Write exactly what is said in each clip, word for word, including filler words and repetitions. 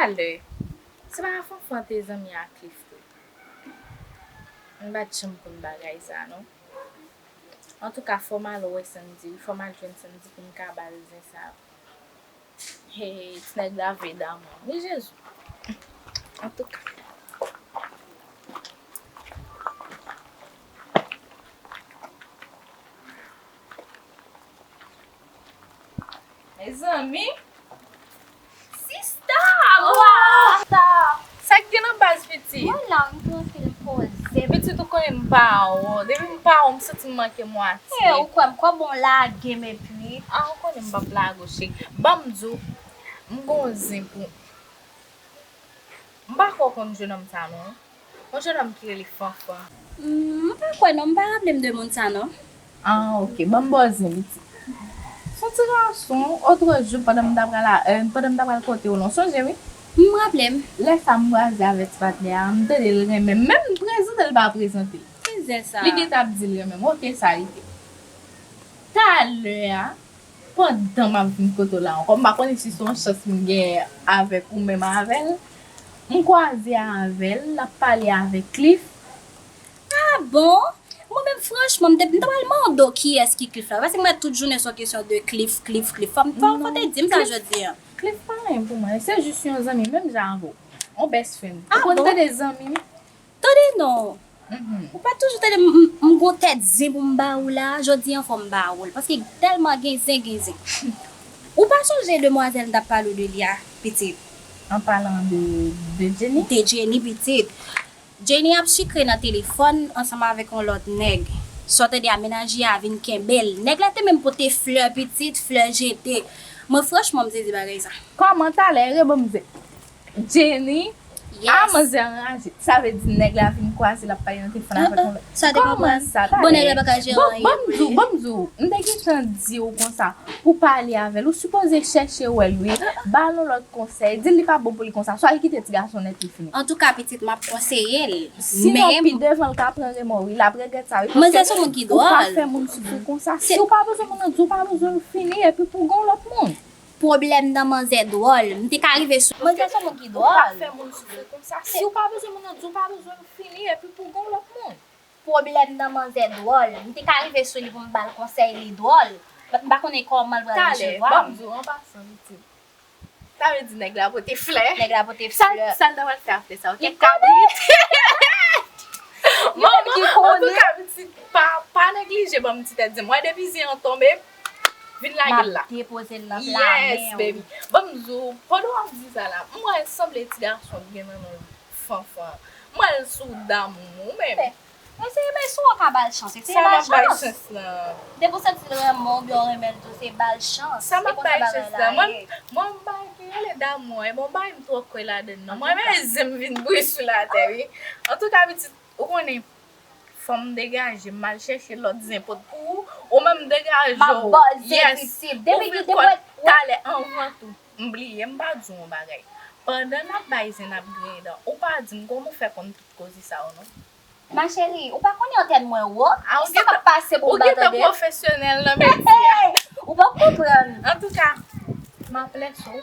Talè, se pa Fanfan te zanmi ak Cliff tou? M pa t janm konn bagay sa non. Antouka, fò m al wè Sandy wi, fò m al jwenn Sandy pou m ka ba l zen sa. Hey, ti nèg la vle damou wi, Jezi. Antouka. Mezanmi. Sista! Waw! Sa k gen nan baz, pitit? Mwen la, m trankil, m poze. Pitit, ou konnen m pa wè w. Depi m pa wè w, m santi m manke mwatil. E, ou kwè m kòb on lage m epi? A, ou konnen m p ap lage w, cheri. Ban m di w, m gon zen pou M pa kwè w konn jennonm sa non. Yon jennonm ki rele Fanfan. Hmm, m pa kwè non, m pa raple m de moun sa non. Ah, ok. Ban m ba w zen, pitit. Se yon ti gason, otrejou, pandan m ta pral a, euh, pandan m ta pral kote w non, sonje wi. M raple m. Lè sa m kwaze avèk ti patnè a, m tande l renmen m. Menm prezante l pa prezante l. Ki zen sa? Li gentan ap di l renmen m. Ok, sa rive. Talè a, pandan m ap vin kote w la ankò, m pa konnen si se yon chans m gen avèk ou menm avè l. M kwaze avè l, l ap pale avèk Cliff. Ah bon? Mwen menm, franchman, m te, m ta pral mande w kiyès ki Cliff la. Paske mwen, tout jounen, se yon kesyon de Cliff, Cliff, Cliff. Fò m, fò, fò w te di m sa jodi a. Cliff pa anyen pou mwen. Se jis yon zanmi, menm jan avè w. Yon best friend. Ah bon? Ou konn tande zanmi? Tande non. Ou pa toujou tande m, m, m gon tèt zen pou m ba ou la, jodi an fò m ba ou l, paske tèlman gen zen, gen zen. Ou pa sonje demwazèl m t ap pale w de li a, pitit? An palan de, de Jenny? De Jenny, pitit. Jenny ap sikre nan telefòn ansanm avèk yon lòt nèg. Sa w tande a, mennaj li a vin kenbe l. Nèg la te menm pote flè, pitit, flè jete. Mwen, franchman, m sezi bagay sa. Kòman talè, rebanm zen? Jenny, yes. Ah, manzè anraje. Sa vle di nèg la vin kwaze l ap pale nan telefòn avèk yon lòt. Sa te konprann. Kòman sa, talè? Bon, nèg la pa ka jere anyen vre. Bon, ban m di w, ban m di w, m te gentan di w konsa, pou pale avè l, ou sipoze chèche wè l wi, ba l yon lòt konsèy, di l li pa bon pou li konsa, swa l kite ti gason nèt li fini. Antouka, pitit, m ap konseye l. Sinon, pi devan l ka pran remò wi, l ap regrèt sa wi, paske ou pa fè moun soufri konsa. Si w pa bezwen moun nan di w pa bezwen l fini, epi pou gon lòt moun. Pwoblèm nan manzè dwòl. M te ka rive sou. Manzè se moun ki dwòl. Ou pa fè moun soufri konsa. Si w pa bezwen moun nan di w pa bezwen l fini, epi pou gon lòt moun. Pwoblèm nan manzè dwòl. M te ka rive sou li pou m ba l konsèy, li dwòl. But m pa konnen kòman l pral resevwa m. Talè, ban m di w an pasan, pitit. Sa vle di nèg la pote flè. Nèg la pote flè. Sa, sa l ta pral fè a flè sa? Kèk kabrit. Manman, antouka, pitit, pa, pa neglije ban m ti tèt di m. Wè depi zen an tonbe, vin lage l la. M ap depoze l nan pla men w. Yes, baby. Ban m di w, pandan w ap di sa la, m wè sanble ti gason ki gen nan non l Fanfan. M wè l sou damou menm. Eseye, men si w ka ba l chans, eseye ba l chans. Depi w santi l renmen w oubyen w renmen l tou, se ba l chans. Sa m ap ba l chans la? Mwen, mwen m pa gen rele damou an, e bon, bay m twò kwè ladann non. Mwen renmen zen m vin bouyi sou latè wi. Antouka, pitit, ou konnen, fò m degaje m, m al chèche lòt zen pot pou ou, ou menm degaje w. M ap ba w zen, pitit. Depi ki depi talè, anvan tou, m bliye, m pa di w yon bagay. Pandan n ap bay zen, n ap griyen dan, ou pa di m kòman w fè konn tout koze sa yo non. Ma chérie, ou pa konnen antèn mwen wo? Sa k ap pase pou m ba tande? Ou gentan pwofesyonèl nan metye a. Ou p ap konprann. Antouka, m ap lèse w.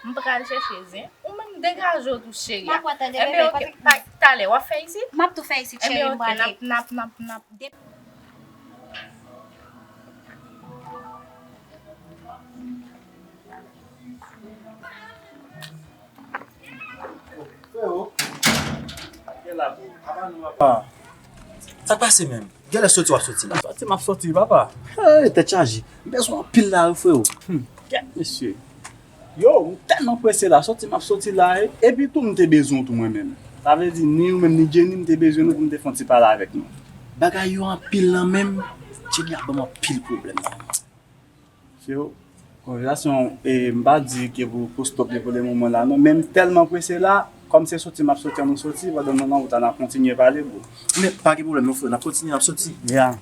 M pral chèche zen. Ou menm degaje w tou, cheri a. M ap wè tande, bebe. Talè, w ap fè isit? M ap tou fè isit, cheri, m prale. N ap, n ap, n ap, n ap. Freo, gen la pou apa nou apa. Ah. Sa k pase menm? Genlè soti w ap soti la. Soti m ap soti, papa. Hey, tèt chaje. M bezwen anpil la wi, freo. Hmm, kèt mesye. Yo, m tèlman prese la, soti m ap soti la, e, epi tou m te bezwen w tou mwen menm. Sa vle di, ni ou menm, ni Jenny, m te bezwen nou pou m te fè yon ti pale avèk nou. Bagay yo anpil nan men m, Jenny ap ban m anpil pwoblèm nan men m. Freo, konvèsasyon, e, m pa di ke pou, pou stop li pou le moman la, non, men m tèlman prese la, kòm se soti m ap soti, an nou soti, pandan nou nan wout la, n ap kontinye pale, bro. Men, pa gen pwoblèm, non, freo, n ap kontinye, n ap soti. Ya.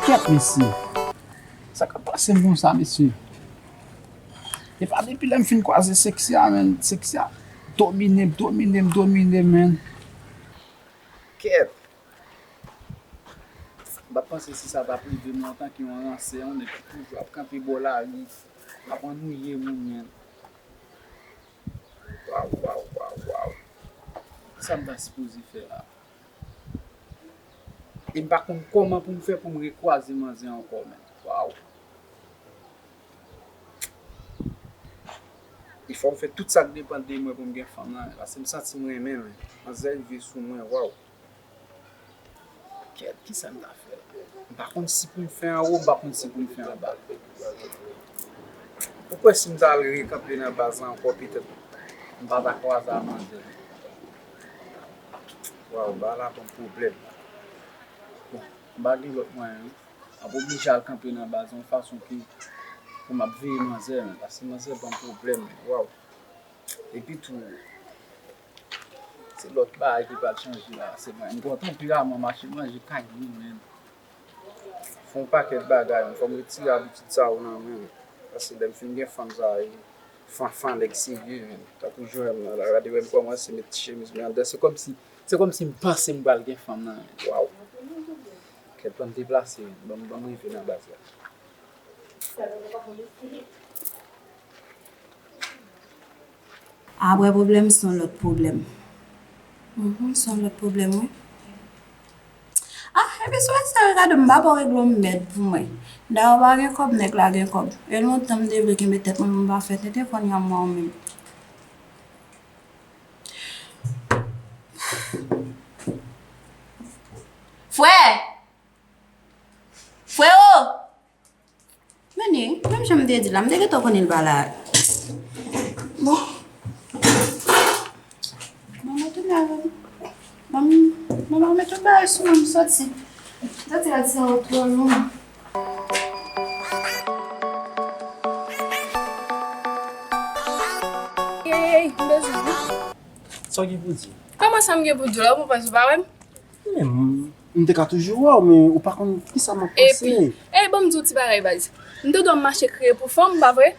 Kèt, mesye. Sa k ap pase m konsa, mesye? E pa depi lè m fin kwaze Sexy a, menn. Sexy a domine m, domine m, domine m, menn. Kèt. M pa t panse si sa t ap rive mwen antanke yon ransè, yon nèg ki toujou ap kanpe bò lari, ap annwiye moun, men. Waw, waw, waw, waw. Sa m ta sipoze fè la? E m pa konn kòman pou m fè pou m rekwaze manzè ankò, men. Waw. E fò m fè tout sa k depann de mwen pou m gen fanm nan, paske m santi m renmen, men. Manzè rive sou mwen, waw. Kèt, kisa m ta fè la? M pa konn si pou m fè anwo, m pa konn si pou m fè anba. Ou kwè si m ta al rekanpe nan baz la ankò, petèt m pa ta kwaze a manzè? Waw, bagay la ban m pwoblèm. Bon, m pa gen lòt mwayen, wi. M ap oblije al kanpe nan baz yon fason ke pou m ap veye manzè, men, paske manzè ban m pwoblèm, men, waw. Epi tou, se lòt bagay ki pral chanje la. Se mwen, m kontan pi raman mache manje kay moun, men. Fè yon pakèt bagay, men fò m retire abitid sa yo nan mwen, men. Paske lè m fin gen fanm sa, e fanfan nèg serye, men. Tankou Joèm nan la, gade wè m kòmanse met ti chemiz mwen anndan. Se kòmsi, se kòmsi m panse m pral gen fanm nan, men. Waw. Kèt, ban m deplase, men. Ban m, ban m rive nan baz la. Apre pwoblèm, se yon lòt pwoblèm. Mhm, se yon lòt pwoblèm, wi. Ah, epi si w wè sa, regade m, m pa ba w regle yon mèd pou mwen. Dayè, w pa gen kòb, nèg la gen kòb. E lontan m te vle kenbe tèt mwen, m pa fè tenten, kounye a m wè w menm. Frè! Frewo! Men, menm jan m te di la, m te gentan konnen l pa la. Bon. Bon, mwen tounen avè m. Bon, m, bon, mwen met tout bagay sou mwen, m soti. Soti la, ti sa yo twò long. Ey, ey, ey, m bezwen w. Sa w gen pou di? Kòman sa m gen pou di w la? Ou panse w pa wè m? Men, m, m te ka toujou wè w, men ou pa konn kisa m ap panse. Epi, ey, ban m di w ti bagay, baz. M te dwe mache kriye pou fanm, pa vre?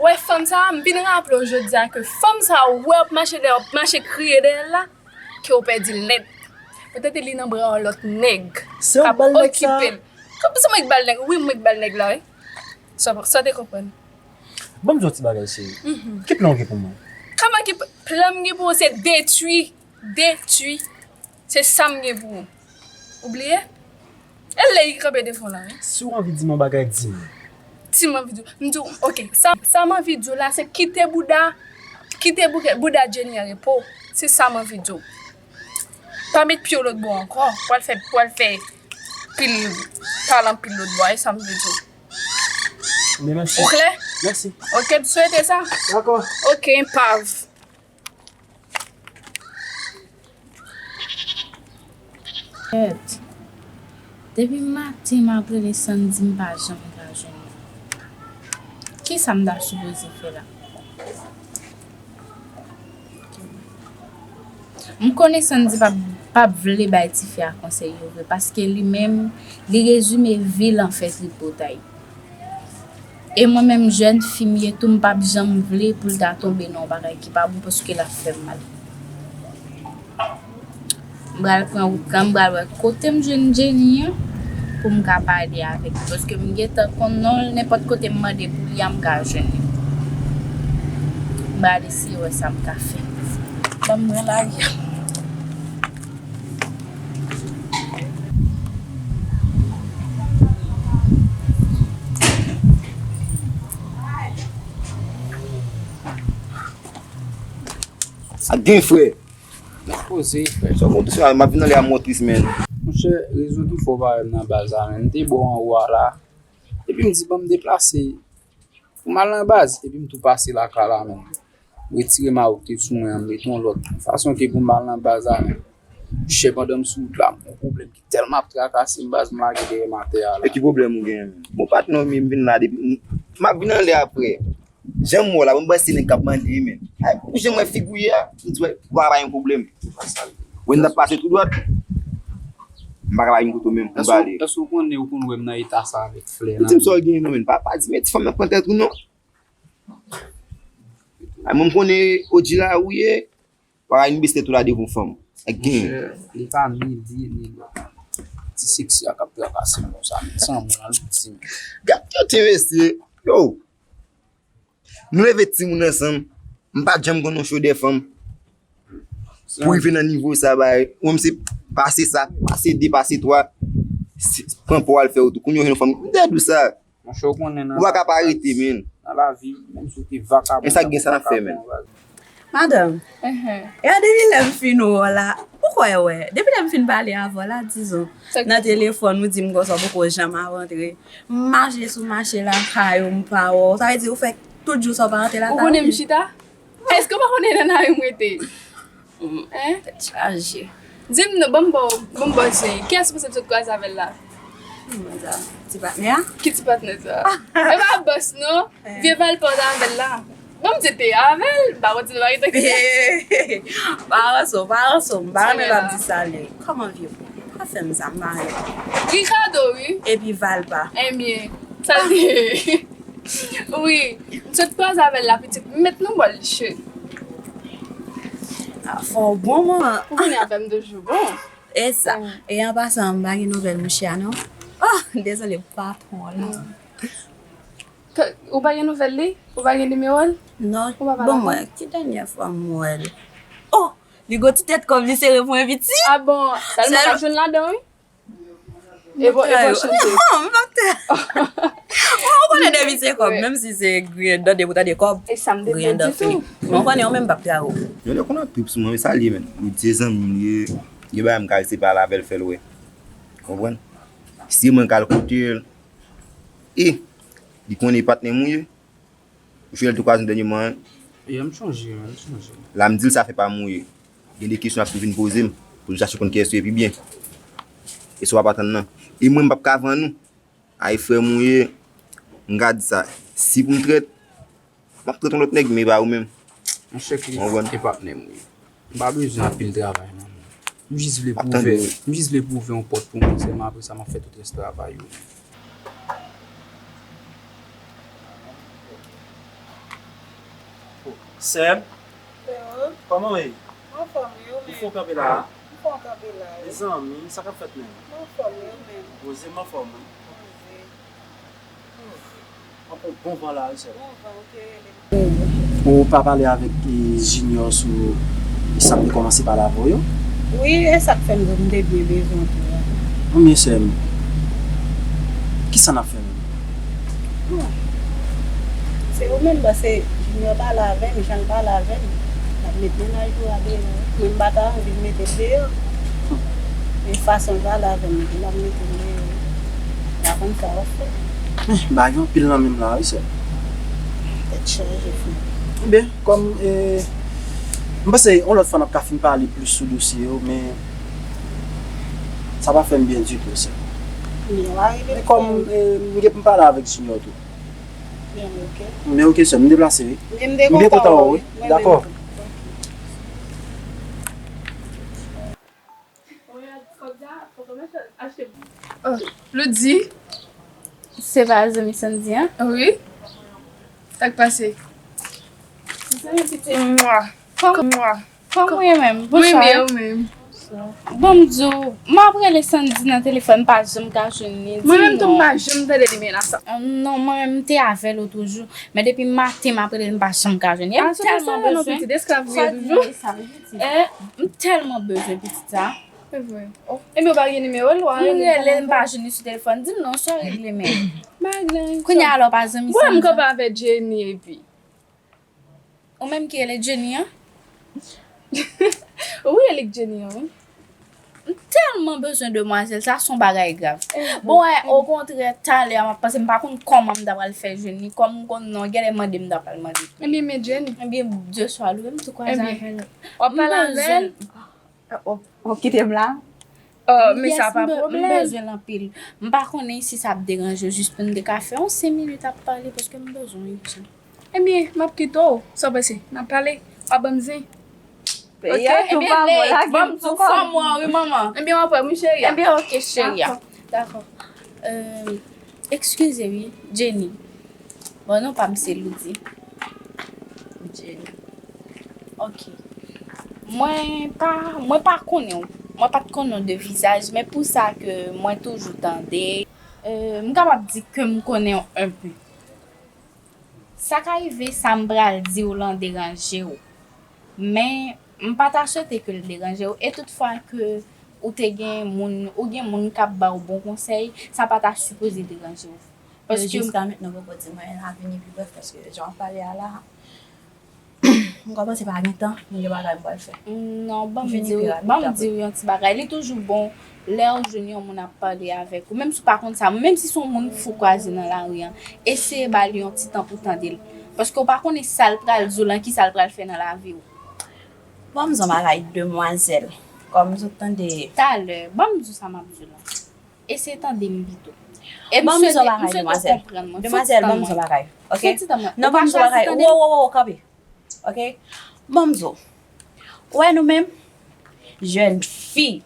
Wè fanm sa a, m vin raple w jodi a ke fanm sa a ou wè w ap mache dèyè, w ap mache kriye dèyè l la, ke w pèdi l nèt. Petèt li nan bra yon lòt nèg k ap okipe l. Se w k ba l nèg sa? Kòm se mwen k ba l nèg, wi, mwen k ba l nèg la, wi. Sa, sa w te konprann? Ban m di w yon ti bagay, cheri. Mhm. Ki plan w gen pou mwen? Kòman ki p-, plan m gen pou ou se detwi, detwi. Se sa m gen pou ou. Ou bliye? E lè li kanpe devan w la, wi. Si w anvi di m yon bagay, di m. Si m anvi di w, m di w, oke, sa, sa m anvi di w la, se kite bouda, kite bouke-, bouda Jenny an repo. Se sa m anvi di w. Pa met pye w lòt bò ankò. Pral fè, pral fè pil, pale anpil lòt bò. E sa m vle di w. Men mèsi. Ou klè? Mèsi. Oke, m swete sa. Dakò. Oke, enpav. Kèt. Depi maten m ap rele Sandy, m pa janm ka jwenn li. Kisa m ta sipoze fè la? M konnen Sandy p ap, p ap vle bay tifi a konsèy yo vre, paske li menm, li rezime vi l an fè tripotay. E mwen menm, jèn fi m ye tou, m p ap janm vle pou l ta tonbe nan yon bagay ki pa bon, paske l ap fè m mal. M pral pran wout lan, m pral wè kote m jwenn Jenny an pou m ka pale avèk li, paske m gentan konn non l, nenpòt kote m mande pou li a, m ka jwenn li. M pral eseye wè sa m ka fè. Ban m pran lari a. Ak gen frè. Poze, frè. Sa w konn tou sa, m ap vin anlè a mwen tris, men. Monchè, rezon ki fè w pa wè m nan baz la, men. M te bò anwo a la. Epi m di, ban m deplase. Pou m al nan baz, epi m tou pase lakay la menm. M retire mayo ki te sou mwen an, m mete yon lòt. Fason ke pou m al nan baz la menm. Monchè, pandan m sou wout la, m gen yon pwoblèm ki tèlman ap trakase m, baz, m lage dèyè m atè a la. E ki pwoblèm ou genyen menm? Bon, patnè, m vin la depi, m, m ap vin anlè aprè. Jan m wè w la, bon, m panse se nèg k ap mande, men. Ay, pou jan m wè figi w ye a, m di, wè, w a pa gen pwoblèm. Wè, n ap pase tou dwat. M pa ka pa vin kote w menm pou m pale. Èske w konnen ou konn wè m nan eta sa avèk flè nan men? Di m sa w gen non, men. Pa, pa di, men ti fanm nan pran tèt ou non. Ay, mwen m konnen Odji la ou ye. Pa ka vin bese tèt ou la devan fanm. Ak gen. Monchè, li pa midi, ni lè. ti seksi a k ap trakase m konsa, men san mwen, al di m. Gad yon ti mesye, yo. Nou leve timoun ansanm, m pa t janm konn yon cho de fanm. Pou rive nan nivo sa, bay, ou menm se pase sa, pase de, pase twa, si, pran pa w al fè wout ou. Kounye a w jwenn yon fanm, m te di w sa. Monchè, ou konnen nan... Ou pa ka pa rete, men. Nan lavi, menm si w te vakabon, e sa k gen sa n ap fè, men. Madanm, e a depi lè m fin wè w la, ou kwè wè, depi lè m fin pale avè w la, dizon, nan telefòn, ou di m konsa w poko janm ap antre. M mache sou mache lakay ou, m pa wè w. Sa vle di ou fè tout jou sa w pa antre lakay ou? Ou konnen m chita? Èske w pa konnen nan lari m rete? Hein? Tèt chaje. Di m non, ban m ba w, ban m ba w zen. Kiyès ou panse m sot kwaze avè l la? Mwen sa, ti patnè a? Ki ti patnè sa? E pa bòs non. Vye valpa w t avè l la. Ban m di te avè l, m pa kontinye pa rete. Pa ranson, pa ranson, m pa renmen lè w ap di sa li. Kòman vye pou? Pa fè m sa, m pa renmen. Ricardo, wi. Epi valpa. Ebyen, sa l te ye. Wi, m sot kwaze avè l la pitit, m met nan bòl li cheri. A, fò w bon, manman. Ou konnen afè m toujou bon. E sa. E an pasan, m pa gen nouvèl mouche a, non. Oh, dezole, patwon la. Ou pa gen nouvèl li? Ou pa gen nimewo l? Non. Ou pa pale avè l? Bon, mwen, ki dènyè fwa m wè l? Oh, li gon ti tèt kòb, li sere pou en piti. A bon, sèlman m ap jwenn ladan, wi. E bon, e bon chante. Non, m p ap te. Mwen, ou konnen depi se kòb, menm si se griyen dan, depi w tande kòb, griyen dan fini. Men ou konnen, ou menm p ap te a ou. Yo lè konn ap trip sou mwen, men sa l ye, men. Li di se zanmi m li ye, gen bagay m ka rete pale avè l, fè l wè. Konprann? Si mwen k al kote l, e, li konnen patnè m ou ye. Ou cheri l tou kwaze m dènyèman, hein? Yeah, m chonje, man, m chonje. La m di l sa fè pa mouye. Gen de kesyon l ap tou vin poze m, pou m chache konn kiyès ou ye pi byen. E sa w ap atann nan. E mwen m p ap ka vann ou. Ay frè m ou ye, m ka di sa. Si pou m trèt, m ap trèt yon lòt nèg, men e pa ou menm. Monchè Chris, e patnè m ou ye. M pa bezwen anpil travay non. M jis vle pou ouvè, m jis vle pou ouvè yon pòt pou mwen sèlman, apre sa m ap fè tout rès travay yo. Sè m, kòman w ye? M anfòm wi, ou menm? Ou fè w kanpe la a? M fè w kanpe la wi. Mezanmi, sa k ap fèt menm? M anfòm wi, ou menm? Poze m anfòm wi. Poze. Anpil bon van la wi sè m. Bon van, ou te rele m. Ou pa pale avèk, e, Junior sou sa m te kòmanse pale avè w yo? Wi, e sa k fè m di w m te byen bezwen w tou a. Anben sè m, kisa n ap fè menm? Bon, se ou menm, paske Junior pale avè m, jan l pale avè m, l ap met mennaj ou a deyò. Mwen m pa ta anvi l mete l deyò. Men fason l pale avè m, l ap mete m deyò. M pa konn sa w ap fè. Eh, bagay yo anpil nan men m la wi sè m. Tèt chaje frè m. Ebyen, kòm, eh, m panse yon lòt fwa n ap ka fin pale plis sou dosye yo, men sa pa fè m byen ditou sè m. Men kòm, eh, m gen pou m pale avèk Junior tou. Men oke. Men oke sè m, m deplase wi. M byen kontan wè w wi. Dakò. Oh, Loudy, se pa zanmi Sandy an? Wi. Sa k pase? Mwa. Kòm, mwa. Kòm ou ye menm? Mwen byen, ou menm? Bon, m di w, m ap rele Sandy nan telefòn, m pa janm ka jwenn li. Mwen menm tou, m pa janm tande li, men la sa. Non, mwen menm, m te avè l toujou. Men depi maten, m ap rele l, m pa janm ka jwenn li. E m tèlman bezwen. Esklav ou ye toujou? Eh, m tèlman bezwen pitit sa. Se vre. Ebyen, ou pa gen nimewo l, ou a rele l? M rele l, m pa jwenn li sou telefòn. Di m non, sa w regle menm. Kounye a la, ou pa zanmi Sandy an? Mwen, m kanpe avè Jenny epi. Ou menm ki rele Jenny an? Wi, e li k Jenny an, wi. M tèlman bezwen demwazèl sa, se yon bagay grav. Bon, okontrè, talè a, m ap panse, m pa konn kòman m ta pral fè jwenn li, kòm m konn non, genlè mande m ta pral mande. Ebyen, men Jenny. Ebyen, de swa lwe, m tou kwaze avè l. W ap pale avè l? W ap kite m la? Oh, men sa pa pwoblèm. M bezwen l anpil. M pa konnen si sa ap deranje w, jis pou n te ka fè yon senk minit ap pale, paske m bezwen w ijan. Ebyen, m ap kite w. Sa w panse? N ap pale? W ap ban m zen? Peyi a tou pa bon, lage m tou kòm. Ebyen, w ap wè m wi, cheri a. Ebyen, oke, cheri a. Dakò. Dakò. Euh, eskize wi, Jenny. Bon, non pa m se Loudy. Jenny. Oke. Mwen pa, mwen pa konnen w. Mwen pa t konn ou de vizaj, men pou sa ke mwen toujou tande, euh, m kapab di ke m konnen w un peu. Sa ka rive, sa m pral di w lan deranje w. Men, m pa ta swete ke l deranje w. E toutfwa ke ou te gen moun, ou gen moun k ap ba w bon konsèy, sa pa ta sipoze deranje w. Paske jiska mentnan, poko di mwen l a vini pi brèf, paske jan w ap pale a la, m kòmanse pa gen tan, men gen bagay m pral fè. Non, ban m di w, ban m di w yon ti bagay. Li toujou bon lè w jwenn yon moun ap pale avèk ou. Menm si w pa konn sa, menm si se yon moun fou kwaze nan lari an, eseye ba li yon ti tan pou tande l. Paske w pa konnen sa l pral di w lan, ki sa l pral fè nan lavi w. Ban m di w yon bagay, demwazèl. Kòm m sot tande. Talè, ban m di w sa m ap di w lan. Eseye tande m pito. E m swete, m swete w konprann mwen. Fon ti tan mwen. Fon ti tan mwen. Ou pa chwazi tande m. Wo, wo, wo, wo, kanpe. Ok? Ban m di w. Ou wè nou menm, jèn fi,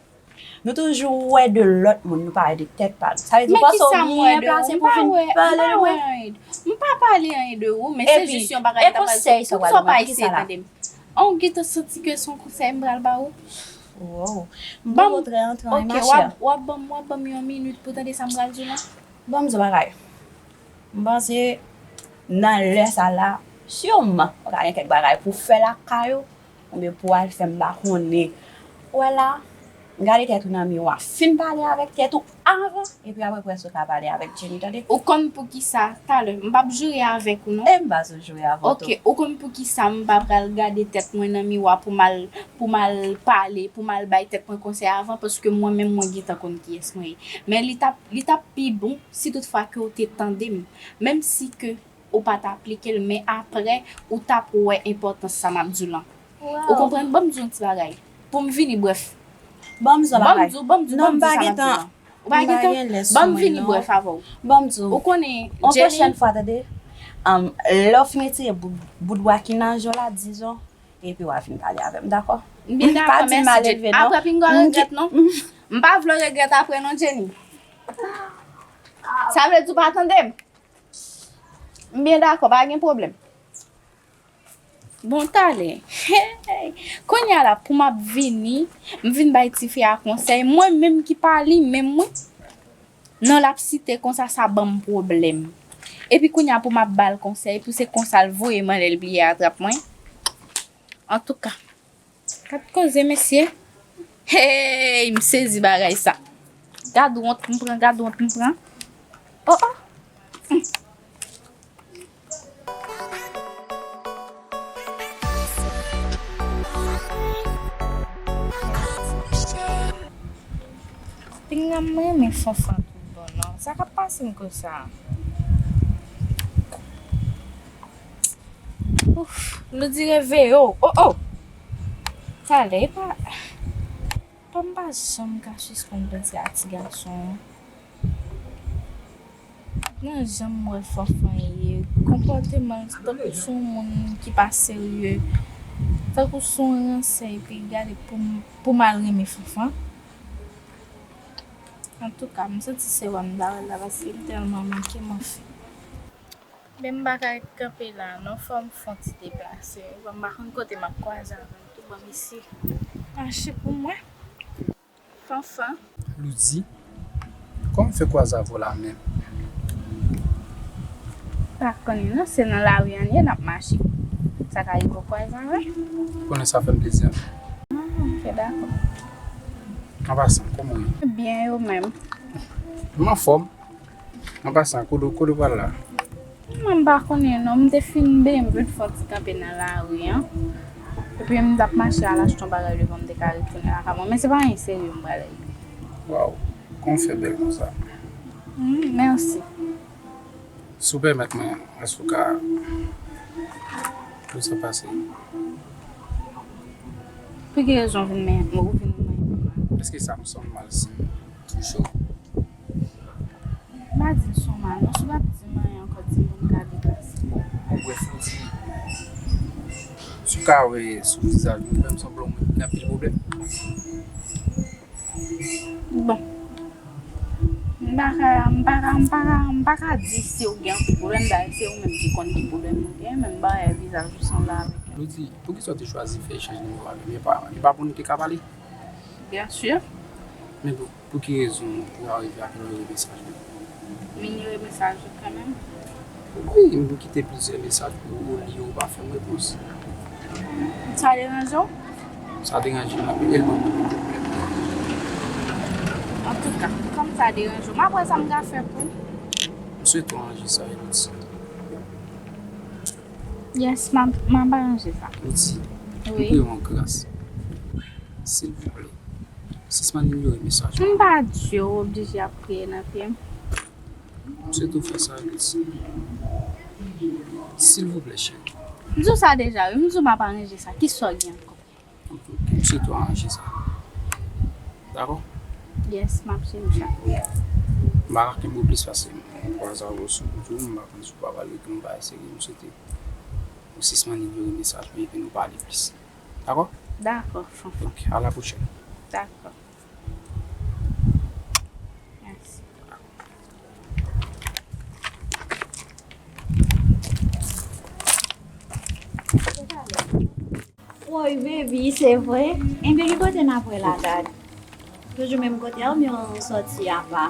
nou toujou wè de lòt moun, nou pa wè de tèt pa nou. Sa vle di, ou panse ou byen plase pou vin pale de mwen? M pa pale anyen de ou, men se jis yon bagay m ta pral di. Poukisa w pa eseye tande m? An, ou gentan santi ke se yon konsèy m pral ba ou? Wow. M poko trè antre an, ma chère. W ap ban m, w ap ban m yon minit pou tande sa m pral di w lan? Ban m di w yon bagay. M panse nan lè sa la, siman, ou ka gen kèk bagay pou w fè lakay ou, oubyen pou w al fè, m pa konnen. Ou wè la, gade tèt ou nan miwa, fin pale avèk tèt ou avan, epi apre prèske w ka pale avèk Jenny, tande? Ou konn poukisa, talè, m p ap joure avèk ou, non? E m pa sot joure avè w tou. Ok, ou konn poukisa m pa pral gade tèt mwen nan miwa pou m al, pou m al pale, pou m al bay tèt mwen konsèy avan, paske mwen menm mwen gentan konn kiyès mwen ye. Men li t ap, li t ap pi bon si toutfwa ke w te tande m, menm si ke ou pa t aplike l, men apre, ou t ap wè enpòtans sa m ap di w lan. Ou konprann? Ban m di w yon ti bagay. Pou m vini brèf. Ban m di w yon bagay. Ban m di w, ban m di w, ban m di w sa m ap di w lan. Ou pa gen tan? Ban m vini brèf avè w. Ban m di w. Ou konnen, Jenny. Yon pwochèn fwa, tande. Lè w fin retire bout, bout bwa ki nan je w la, dizon, epi w a vin pale avè m, dakò? M byen dakò, mèsi, Jenny. Apre, pinga w regrèt, non? M pa vle w regrèt apre, non, Jenny. Sa vle di w pa tande m? M byen dakò, pa gen pwoblèm. Bon, talè. Hey! Kounye a la, pou m ap vini, m vin bay tifi a konsèy. Mwen menm ki pa li menm, mwen. Non, l ap site konsa, sa ban m pwoblèm. Epi kounye a, pou m ap ba l konsèy, pou se konsa l voye m anlè, l bliye atrap mwen. Antouka. Gad koze, mesye. Hey, m sezi bagay sa. Gad wont m pran, gad wont m pran. Oh, oh. Pinga m renmen Fanfan tout bon non. Sa k ap pase m konsa? Ouf, Loudi reveye w. Oh, oh! Talè, e pa, pa m pa janm ka sispann panse a ti gason an. Nan jan m wè Fanfan ye, konpòteman l tankou se yon moun ki pa serye, tankou se yon ransè, epi gade pou m, pou m al renmen Fanfan. Antouka, m santi se wè m ta wè l la, paske m tèlman manke m anfen. Men m pa ka ret kanpe la non, fò m fè yon ti deplase. Bon, m pa konn kote m ap kwaze avè l tou, ban m eseye mache pou m wè. Fanfan. Loudi, kòman m fè kwaze avè w la menm? Pa konnen non, se nan lari a n ye, n ap mache. Sa ka rive w kwaze avè m. Konnen sa fè m plezi anpil. Ah, ok, dakò. An pasan, kòman w ye? Byen, e ou menm? M anfòm. An pasan, kote w, kote w pral la? Mwen m pa konnen non, m te fin benyen, m vin fè yon ti kanpe nan lari an. Epi m t ap mache al achte yon bagay devan m te ka retounen lakay mwen. Men se pa anyen serye m pral regle. Waw, kòman w fè bèl konsa? Hmm, mèsi. Si w pèmèt mwen, èske w ka fè sa pase? Pou ki rezon w vin men, ou vin men? Èske sa m sanble mal si m touche w? M pa di l son mal non, si w pa di m anyen ankò, di m pou m ka deplase. Bon, brèf, m di, si w ka wè sou vizaj mwen, fè m sanble yon moun ki gen anpil pwoblèm. Bon. M pa ka, m pa ka, m pa ka, m pa ka di si w gen anpil pwoblèm, dayè se ou menm ki konn ki pwoblèm ou gen, men m pa wè vizaj ou sanble avèk. Loudi, poukisa w te chwazi fè echanj nimewo avè m? E pa, e pa pou nou te ka pale? Byen si. Men pou, pou ki rezon ou arive ap inyore mesaj mwen? M inyore mesaj ou kanmenm. Wi, m kite plizyè mesaj pou ou li yo, ou pa fè m repons. Sa deranje w? Sa deranje m anpil, e l ban mwen pwoblèm. Antouka, kòm sa deranje w, m ap wè sa m ka fè pou ou. M swete w aranje sa, Elodie. Yes, m ap, m ap aranje sa. Elodie, m Wi. priye w an gras. Silvouplè. Sispann inyore mesaj mwen. M pa di w oblije ap priye nan pye m. M swete w fè sa, Elodie. Silvouplè, cheri. M di w sa deja, wi. M di w m ap aranje sa. Kisa w gen ankò? M swete w aranje sa. Dakò? Yes, m ap chèche sa. M pa ka kenbe w plis pase twa zan sou kout ou, m pa konn si w pa pale, m pa eseye, m swete ou sispann inyore mesaj mwen epi nou pale plis. Dakò? Dakò, Fanfan. Ok, à la prochaine. Dakò. Mèsi. Woy, baby, se vre? Enben, ki kote n ap wè la, dad? Toujou menm kote a oubyen w sòti apa?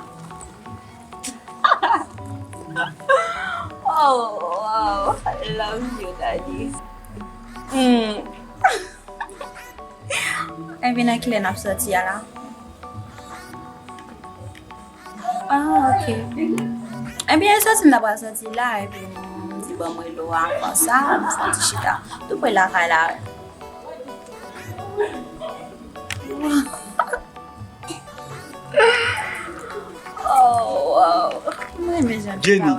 Oh, wow. I love you, daddy. Mm. Enben, nan kilè n ap sòti a la? Ah, ok. Ebyen, sòti m ta pral sòti la, epi m di ban m rele w a konsa, m fè yon ti chita. Tou pre lakay la. Oh, wow. Mwen renmen jan Jenny,